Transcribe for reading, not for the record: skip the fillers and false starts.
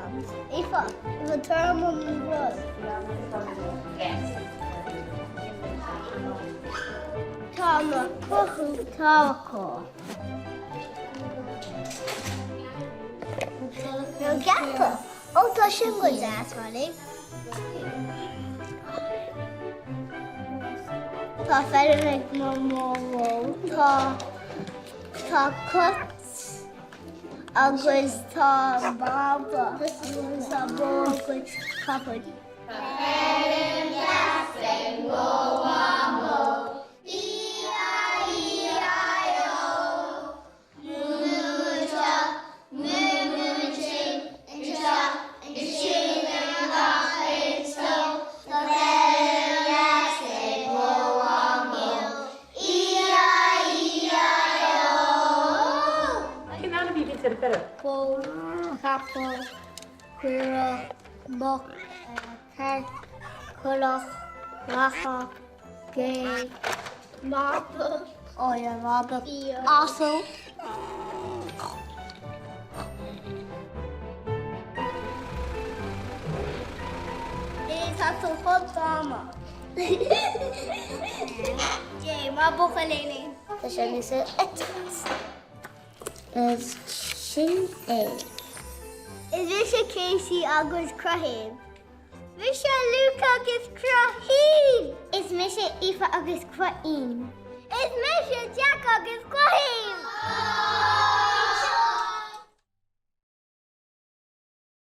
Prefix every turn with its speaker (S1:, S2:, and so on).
S1: Aoife, Aoife tabhair dom an rud. Tá mo chruthú tarracóir. Nó geata. Ó tá sin go deas, Holly. Tá feirm ag mo mhamó. Tá tá cat agus tá baba agus tá bó agus capall. Feirm dheas ag mo mhamó. E-I-E-I-O.
S2: Cén ainmhí a bhíonn ar an bhfeirm?
S1: Bó, capall, caora, muc, cearc, coileach, lacha, gé, madra, oia, madra, asal. Tá tú chomh dána. Dé, mar buachaill é. Tá sé níos eitilt. Is sin é. Is mise Casey agus cruthaím. Mise Luke agus cruthaím! Is mise Aoife agus cruthaím. Is mise Jack agus cruthaím!